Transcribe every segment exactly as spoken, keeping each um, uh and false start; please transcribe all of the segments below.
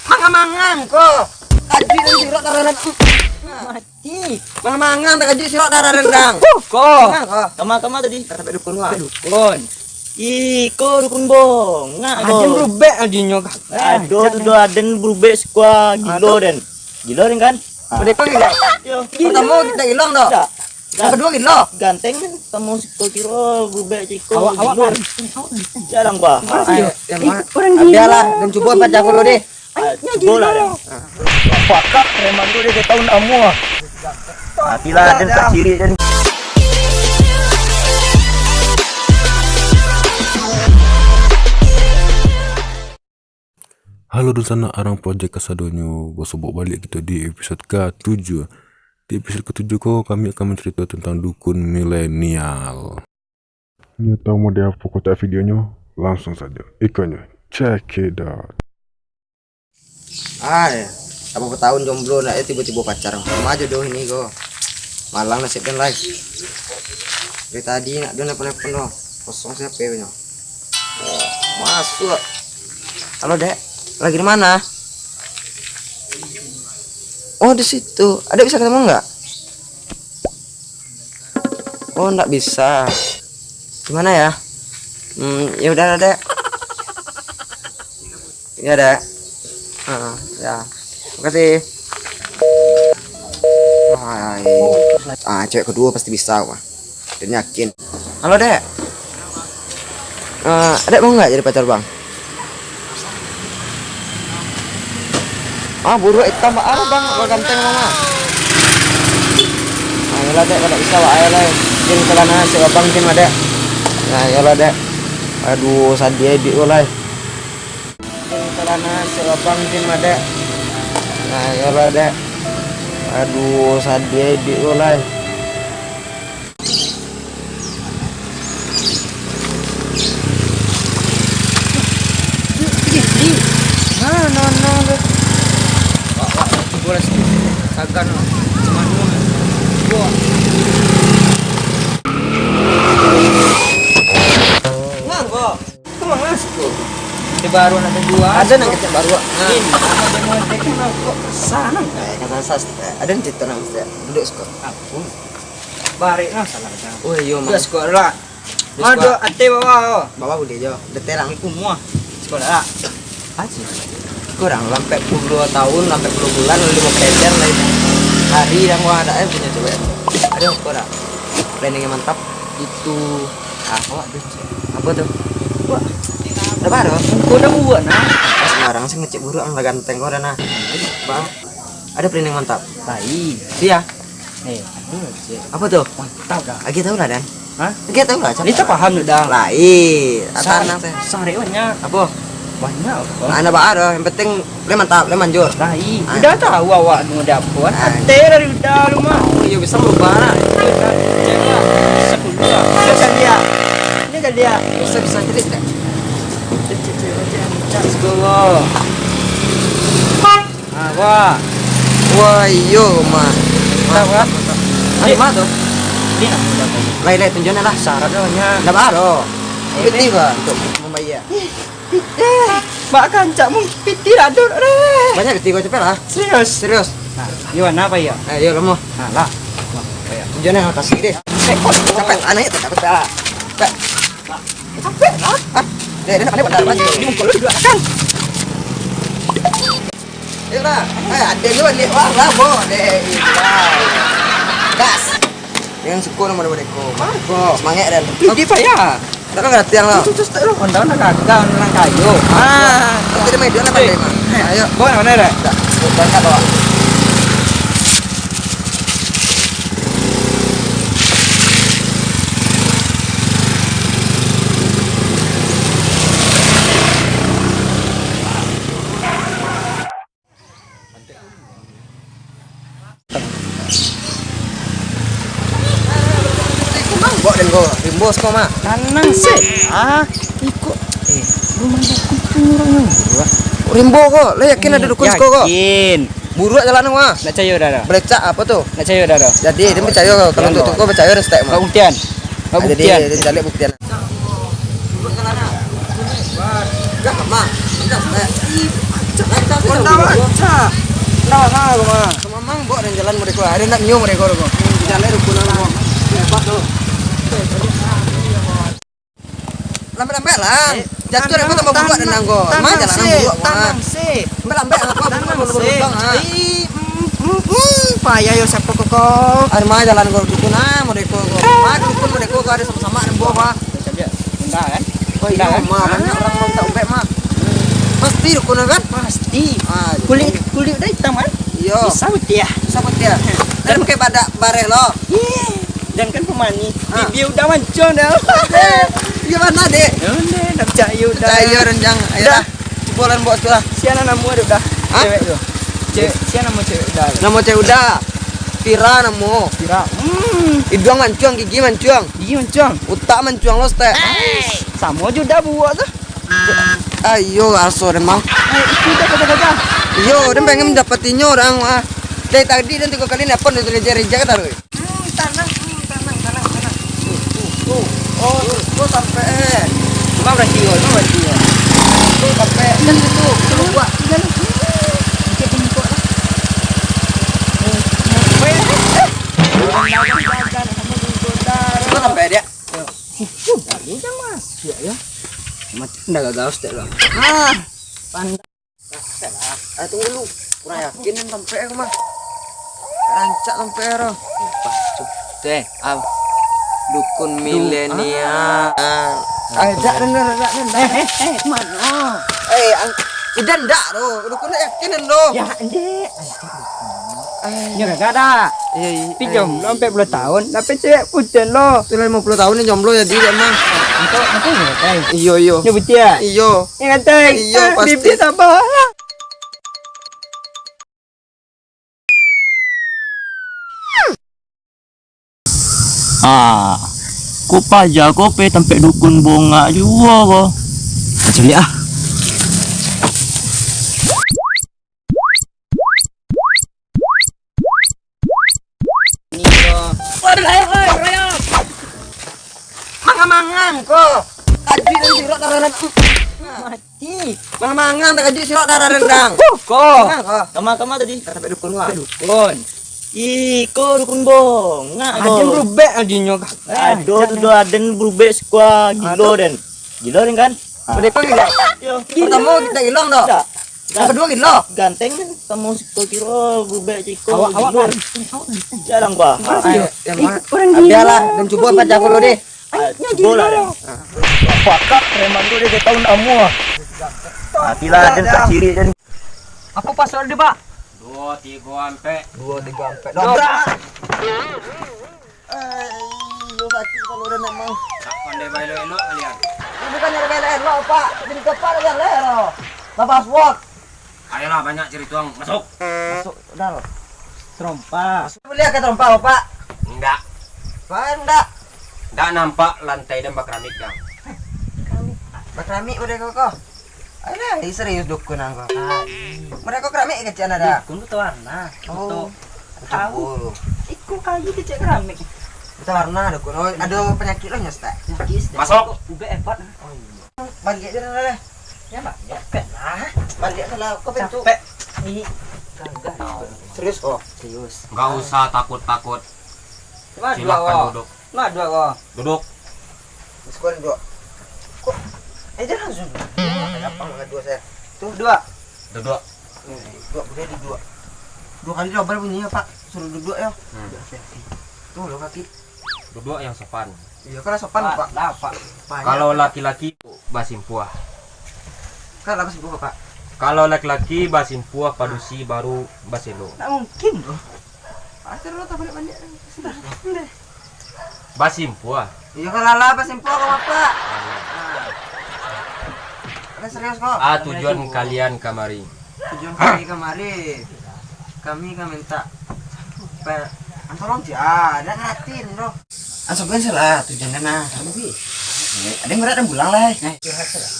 Mangang-mangang ko. Kaji dan sirok darah rendang. Mati. Mangang-mangang tak kaji sirok darah rendang. Ko. Mangang ko. Kama-kama tadi. Kata dukun wah. Dukun. Iko dukun bongak ko. Aden berubek ajinyo. Aduh, tu dah aden berubek siko gilo den. Gilo den kan? Udah kau gilo. Yo. Pertama kita gilo dah. Yang kedua gilo. Ganteng kan? Kamu siko kiro berubek siko. Awak, awak gilo. Jarang bah. Orang gilo. Biarlah, dan cuba baca dulu deh. Ah, cuba lah den. Pakak preman tu dia tahu nak mua. Matilah den tak ciri den. Halo dunsanak, Arang Project kasadonyo, basobok baliak kito di episode katujuh. Di episode katujuh ko, kami akan mancarito tentang dukun milenial. Nyo tau mode apo kotak videonyo? Langsung sajo, ikonyo, check it out. Ai, tak berapa tahun jomblo, nak tiba-tiba pacar. Sama aja doh ini ko. Malang nasib den lai. Dari tadi nak den nelpon-nelpon doh. Kosong siapa punya? Oh, masuk. Halo, Dek. Lagi di mana? Oh, di situ. Adek bisa ketemu nggak? Oh, nggak bisa. Gimana ya? Hmm, ya udah lah, Dek. Iya, Dek. Heeh, ya. Makasih. Hai. Ah, cewek kedua pasti bisa, wah. Dan yakin. Halo, Dek. Eh, Adek mau nggak jadi pacar Bang? Ah, buruak hitam, Bang. Ah, Bang, Bang ganteng, Bang, ah. Ah, iyolah, Dek, kalau bisa, Bang, ayolah. Jin celana si Abang, Jin, Dek. Nah, iyolah, Dek. Aduh, sadih, Dek, iyolah. Jin celana si Abang, Jin, Dek. Nah, iyolah, Dek. Aduh, sadih, Dek, iyolah. Nah, nah, nah, nah. Wak, wak, cubo lah situ. Sagan lah. Cuman dulu. Wak. Nganggo. Itu mah ngasih tu. Di baru nak jual. Ada nang kecek baru. Nah. Ini, apa dia mau cek, kenal kok sana? Eh, kata sas-, eh, ada nang cerita nang, duduk sekolah. Ampun. Barek lah salah dah. Oh, iyo, Mang. Dah sekolah lah. Dah sekolah. Ado ate bawah, oh. Bawah boleh jo. Dah terang. Ikut mua. Sekolah lah. Aji. Kurang lah, ampek puluah tahun, ampek puluah bulan, limo keder lah itu. Hari yang wah ada, eh, punya cewek. Ada apa dah? Planning yang mantap. Itu. Ah, awak tu. Apa tu? Wah. Dah baru. Kau dah buat, nah. Pas marang sih ngecek buruak, lah ganteng kau dah, nah. Bang. Ada planning mantap. Baik. Iya. Eh, aduh, cek. Apa tu? Mantap dah. Agi tahu lah, Dan. Hah? Agi tahu lah, cakap. Kita paham tu dah. Lah, eh, sa-, tanang teh. Sarik banyak. Apa? Banyak apa? Nah, anak baar lah. Yang penting, boleh mantap, boleh manjur. Lah, ih. Ah. Udah tahu awak tu ada apa? Ah. Ate dari udah lu mah. Oh, iya, bisa berubah lah. Iya, kan? Cek lah. Sepuluh lah. Bisa lihat. Ini kan lihat. Bisa, bisa, cek, cek. Cek, cek, cek, cek, cek. Astagfirullah. Ah, wah. Wah, iyo, mah. Mantap, kan? Mantap, mantap. Adi, mah tu? Adi, nak budak tadi. Lai, lai, tunjuakkan lah. Syarat dah banyak. Ndak baru. Eh, piti, Bang, untuk membayar. Ih, piti. Bak kancak mung piti lah, Dut, deh. Banyak piti kau cepet lah. Serius? Serius. Nah, iyo, nah, apa iyo? Eh, iyo, lama. Nah, lah. Nah, apa iyo? Tunjuakkan lah, kasih deh. Eh, kau capek, anaknya tak capek lah. Capek. Capek lah. Ah, deh, dia nak pandai buat apa? Di muka lu duduk kan? Ayolah. Eh, ada juga lihat wah, lah, bo, deh. Gas. Dengan syukur nama dua deko. Semangat, Dan. Ih, dia payah. Tak kan ngerti yang lah. Itu, itu, itu, orang dah gagal, orang kayo. Ah, tapi dia main, dia nak pandai, mah. Ayo. Bawa mana, dah? Tak, berangkat, bawa. Rimbo den ko, rimbo siko mah. Tanang se. Ah, iko. Eh, rumah dukun tu orang yang buruak. Rimbo ko, lah yakin ada dukun siko ko? Yakin. Buruak jalan mah. Nak cayo dah dah. Belecak apa tu? Nak cayo dah dah. Jadi, dia percaya kalau untuk tu ko percaya dan stek mah. Buktian. Ah, jadi, buktian. Dia cari buktian. Buruak jalan ah. Dah, Mang. Dah, eh. Lancar tu. Ndak lancar. Ndak, Mang, Mang. Sama Mang, bawa dan jalan mereka. Ada nak nyium mereka tu. Jalan rukun, Mang. Hebat tu. Lambat-lambat lah. Eh, jatuh aku tambah buluak dan nanggo. Tanang sih, tanang sih. Lambat-lambat lah. Tanang sih. Ih, mm, mm, mm, payah yo siapa kok kau? Ada mah jalan kau dukun ah, mereka kau. Mah dukun mereka kau ada sama-sama nembo mah. Enggak kan? Oh iya, mah banyak orang mau minta ubek mah. Pasti dukun kan? Pasti. Ah, kulit kulit udah hitam kan? Iya. Bisa putih ya. Bisa putih ya. Dan pakai badak bareh lo. Ih. Jangan pemani. Ah. Bibia udah mancung dah. Bagaimana, Dek? Ya udah, nak percaya udah. Percaya, Renjang. Ayolah. Cuba lah buat tu lah. Siapa nama dia udah? Hah? Cewek tu. Cewek, siapa nama cewek udah? Nama cewek udah. Vira namo. Vira. Hmm. Iduang mancung, gigi mancung. Gigi mancung. Utak mancung lo, stek. Sama juga buat tu. Ayo, aso den, Mang. Eh, itu dah kata-kata. Iyo, den pengen mendapatinya orang, ah. Dari tadi den tiga kali nelpon, udah reject-reject taruh. Hmm, tanang, hmm, tanang, tanang, tanang. Tuh, tuh, tuh. Oh, tuh, tuh sampai, eh. Cuma berhenti, oh, cuma berhenti, oh. Tuh sampai, dan itu, itu buat. Jangan, hmm, cek bengkok lah. Weh, eh, eh. Cuma sampai dia. Yo. Lalu dah masuk ya. Macam dah gagal step lah. Ah, pandai. Ah, tunggu dulu. Kurang yakin ni sampai aku mah. Rancak sampai roh. Teh, ah, dukun milenial. Ah, dak dengar, dak dengar. Eh, eh, eh, mana? Eh, ang-, idan dak tu. Dukun dak yakin tu. Ya, ndek. Nyo gagah dak? Iya, iya. Tapi jomblo sampai puluh tahun, dapek cewek putiah lo. Tu lah lima puluh tahun ni jomblo jadi dia mah. Engkau, engkau nyo, eh? Iyo, iyo. Nyo putiah? Iyo. Nyo ganteng? Iyo, ah, pasti. Bibik sabar. Ah, ko paja ko pai tampek dukun bongak juo ko. Ka caliak ah. Mangang-mangang ko. Kaji dan sirok tararan. Ih, mangang-mangang takajuik sirok darah rendang. Ko. Mangang ko. Kama-kama tadi? Ka tampek dukun ko. Tampek dukun. Ih, ko dukun bongak ko. Aden berubek adinyo ka. Aduh, tu aden berubek siko gilo den. Gilo den kan? Udah ko gilo? Yo. Pertamo kita gilo dak? Dak. Yang kedua gilo. Ganteng kan samo siko kiro berubek siko. Awak, awak gilo. Jalan gua. Ayo, yang mana? Biarlah, dan cubo paja ko dulu deh. Ah, cubo lah, den. Pakak preman tu, dia tahu nak amuah. Matilah, den, kaciri, den. Apo password dia, Pak? Duo tigo ampek. Duo tigo ampek. Dobrak. Ai, yo sakik kalau udah nak mau. Tak pandai baelok-elok kalian. Ini bukan nyari baelok-elok, Pak. Jadi kepala yang lero. Lah password. Ayolah, banyak cerita, masuk. Masuk, dah. Serompa. Masuk boleh ke serompa, Pak? Enggak. Pak, enggak. Enggak nampak lantai dan bakeramik, Gang. Bakeramik udah kok. Alah, ini serius dukun angko. Mereka keramik kecil ada. Dukun tu warna. Oh. Tahu. Iku kayu kecil keramik. Kita warna dukun. Oh, ada penyakit lah nyos tak? Penyakit. Masuk. Ubek hebat. Oh iya. Baliak je lah. Ya, baliak lah. Baliak lah, kau pintu. Capek. Ih, gagah. Serius kau? Serius. Enggak usah takut-takut. Cuma dua. Silakan kau duduk. Cuma dua kau. Duduk. Sekolah duduk. Kok? Eh, jangan langsung. Gampang dengan dua saya. Tuh, dua. Duduk. Duduk, boleh duduk. Dua kali double bunyinya, Pak. Suruh duduk ya. Hmm. Duduk, hati-hati. Tuh, lo kaki. Duduk yang sopan. Iya, kalau sopan, Pak. Pak, lah, Pak. Banyak. Kalau laki-laki basimpuah. Kalau basimpuah, Pak. Kalau laki-laki basimpuah, padusi baru baselo. Tak mungkin, loh. Pasti lo tak balik-balik. Sudah, sudah. Basimpuah. Iya, kalau lah basimpuah, kau apa? Nah. Ada serius, kok? Ah, tujuan kalian kamari. Tujuan kami kamari, kami ka minta pe-, ah, tolong, Ci. Ah, dak ngaratin doh. Ah, sabuikan salah tujuan den, ah. Tapi, eh, ada yang berat dan pulang lah, eh. Eh, curhat salah.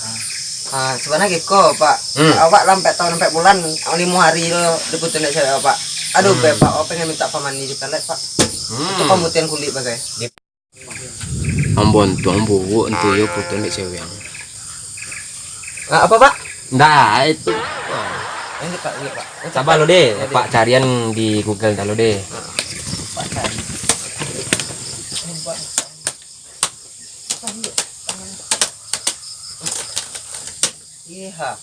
Ah, sebenarnya giko, Pak. Hmm. Awak lah ampek tahun, ampek bulan, limo hari lo diputusin dek cewek awak. Aduh, hmm, Pak, awak pengen minta pamani di pelet, Pak. Hmm. Untuk pemutihan kulit bagai. Ambo untuang buruak tu yo putuih dek cewek ang. Ah, apa, Pak? Ndak, itu. Lanjut, Pak. Iya, Pak. Lanjut, Sabar Pak. Lo deh, Ya, Pak deh. Carian di Google dulu deh. Ah, Pak cari. Iya.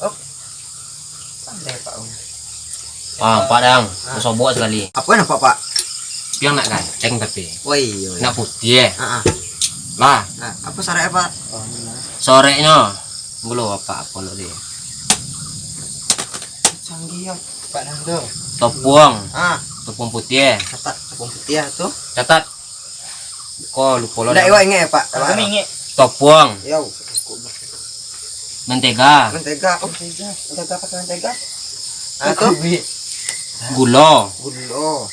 Oh. Pandai, Pak. Ah, Pak Dang, Ah. Sobok sekali. Apa nampak, Pak? Piang nak ganteng tapi. Oh, iya, iya. Nak putih, eh? Ah, ah. Lah. Ah, apa syaratnya, Pak? Soreknyo, gulo apak apo lo dia? Canggih yo, Pak Dang tu. Topuang. Ah. Topuang putih, eh? Catat, topuang putih tu. Catat. Ko lupo lo. Ndak, dah. Iwak ingat ya, Pak? Kami ingat. Topuang. Yo. Mentega. Mentega. Oh, mentega. Mentega pakai mentega. Ah, tu. Gulo. Gulo.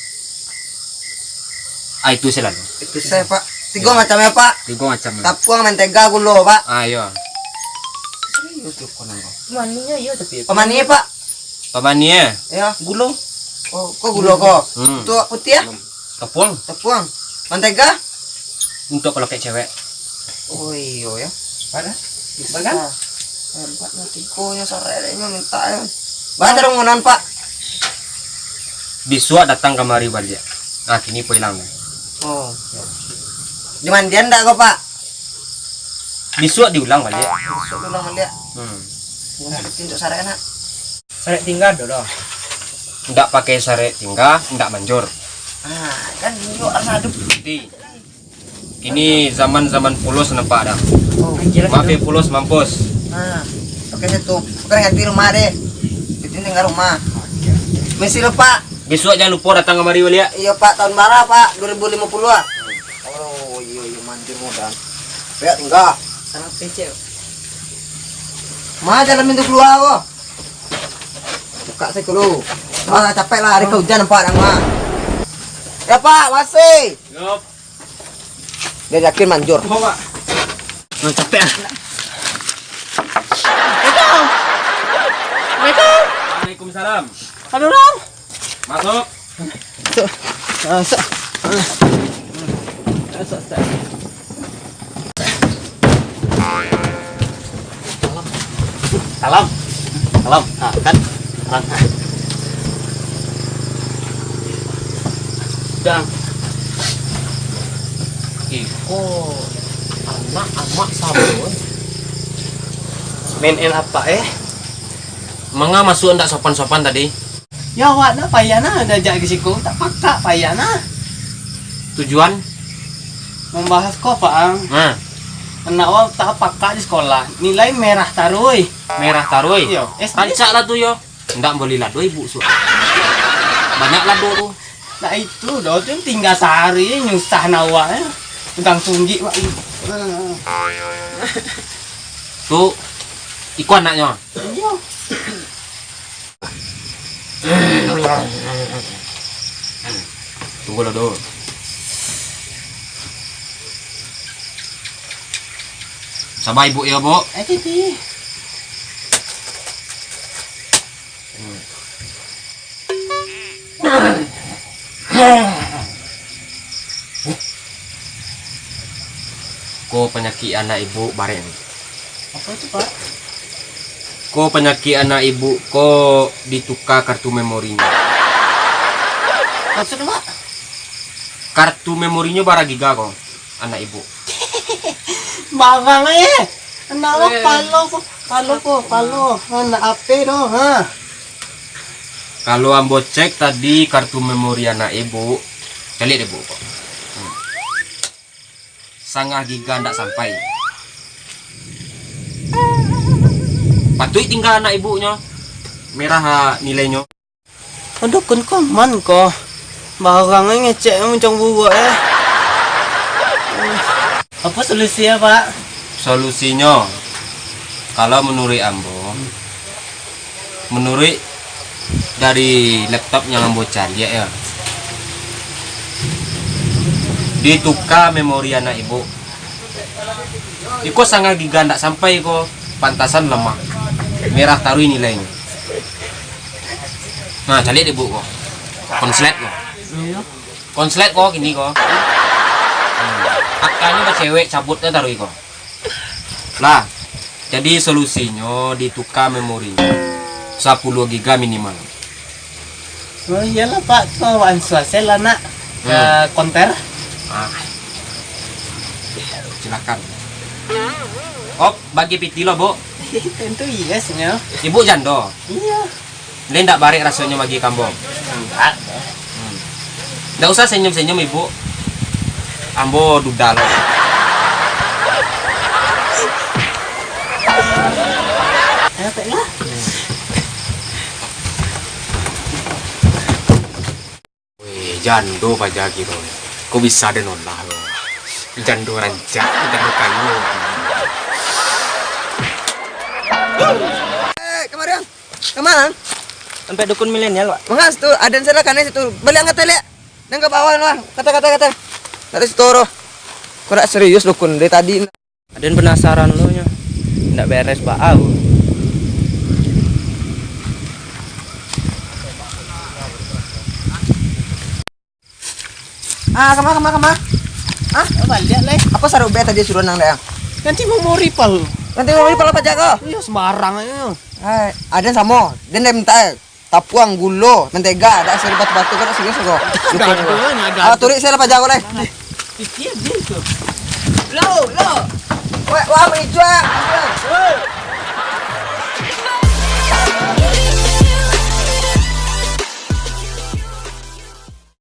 Ah, itu selalu. Itu saya, Pak. Tiga Ya. macam ya, Pak? Tiga macam. Tapuang, mentega, gulo, Pak. Ah, iya. Serius tu, konon, Pak. Manisnya iya, tapi Pemanis, Pak. Pemanis, ya? Ya. Gulo. Oh, kok gulo, kok? Hmm. Untuk putih, ya? Tepung. Tepung. Mantega? Untuk kalau kayak cewek. Oh, iyo, ya. Pada? Bisa. Bagan? Hebat lah, tikonyo, sareknyo minta, ya. Bah, terung ngonan, Pak. Bisuak datang kamari baliak. Ah, kini po ilang dah. Oh. Dimandian ndak ko, Pak? Bisuak diulang baliak. Bisuak diulang baliak. Hmm. Bukan seperti untuk sarek, nak. Sarek tingga ado doh. Ndak pakai sarek tingga, ndak manjur. Ah, kan iyo, rasa aduh. Ti. Kini zaman-zaman pulos nampak dah. Oh. Maaf ya, pulos mampus. Ah, oke, situ. Bukan ganti rumah deh. Itu tinggal rumah. Misi lo, Pak. Besok jangan lupa datang kemari baliak. Iyo, Pak, tahun bara, Pak, dua ribu lima puluh ah. Oh, iyo, iyo, manjur modal. Banyak tinggal. Sangat kecil. Ma jalan pintu keluar ko. Buka sajo dulu. Ah, capek lah, hari ka hujan nampak dah, Ma. Ya, Pak, masih. Yup. Dia yakin manjur. Oh, Pak. Ah, capek ah. Assalamualaikum. Waalaikumsalam. Aduh, Bang. Masuk. Masuk. Ah, masuk. Ah. Masuk, Ustaz. Salam. Salam. Ah, kan. Salam. Dang. Iko anak amak samo. Main apa, eh? Manga masuk ndak sopan-sopan tadi? Ya, awak nah payah nah diajak ka siko, tak pakak payah nah. Tujuan? Mambahas ko, Pak, ang. Nah. Anak awak tak pakak di sekolah, nilai merah taruih. Merah taruih? Iyo, S D. Rancak lah tu yo. Ndak boli lado ibu suah. Banyak lado tu. Nah itu doh, tu tingga sahari nyusah nah awak, eh. Tukang tunggik, Pak. Tu, iko anaknyo. Iyo. Tunggu lah, Dul. Sabar, Ibu, ya, Bu. Eh, Titi. Ko panyakik anak ibu barek ni. Apa itu, Pak? Ko panyakik anak ibu ko dituka kartu memorinyo. Maksudnya, Pak? Kartu memorinyo bara giga ko, anak ibu. Barang eh. Anak apa lo ko? Palo ko, palo. Anak apa doh, ha? Kalau ambo cek tadi kartu memori anak ibu, caliak deh, Bu, ko. Hmm. Sangah giga ndak sampai. Patuik tingga anak ibunyo, merah, ah, nilainyo. Aduh, kun koman ko. Barang ai ngecek macam buruak, eh. Apa solusi ya, Pak? Solusinyo, kalau menurut ambo, menurut dari laptop yang ambo caliak ya, dituka memori anak ibu. Iko sangah giga ndak sampai ko, pantasan lemah. Merah taruih nilainyo. Nah, caliak deh, Bu, ko. Konslet ko. Iya. Konslet ko, kini ko. Hmm. Akanyo bacewek, cabut lah taruih ko. Lah. Jadi solusinyo dituka memorinyo, sapuluah giga minimal. Oh iyolah Pak, tu awak ansua se lah nak ka Hmm. konter. Ah. Silakan. Op, bagi piti lo, Bu. Tentu iyo nyo. Ibu jando? Iyo. Lai ndak barek rasonyo bagi ka ambo? Ndak. Hmm. Ndak usah senyum-senyum, Ibu. Ambo duda lo. Ayo, Pak, lah. Weh, jando paja kiro. Kok bisa den olah lo? Jando rancak, jando kayo. Eh, kamari, Ang. Kamari, Ang. Sampai dukun milenial, Pak. Mangas tu, aden salah kanai situ. Baliak angkatan liak. Nang ka bawah lah. Kata, kata, kata. Dari situ, roh. Kok ndak serius dukun dari tadi. Aden penasaran lo nyo. Ndak beres baa. Ah, kama, kama, kama? Ah, baliak lai. Apa sarubek tadi suruah nang dek? Nanti mau mau ripal. Nanti mau ripal apa jago? Iya, sembarang aja. Hai, aden samo. Den dah minta, eh, tapuang, gulo, mentega, ada seri batu-batu kan serius ko. Ada, ada, ada. Ah, turik saya lah pajago lai. Pikir dia tu. Lo, lo. Wah, wah, mericuak.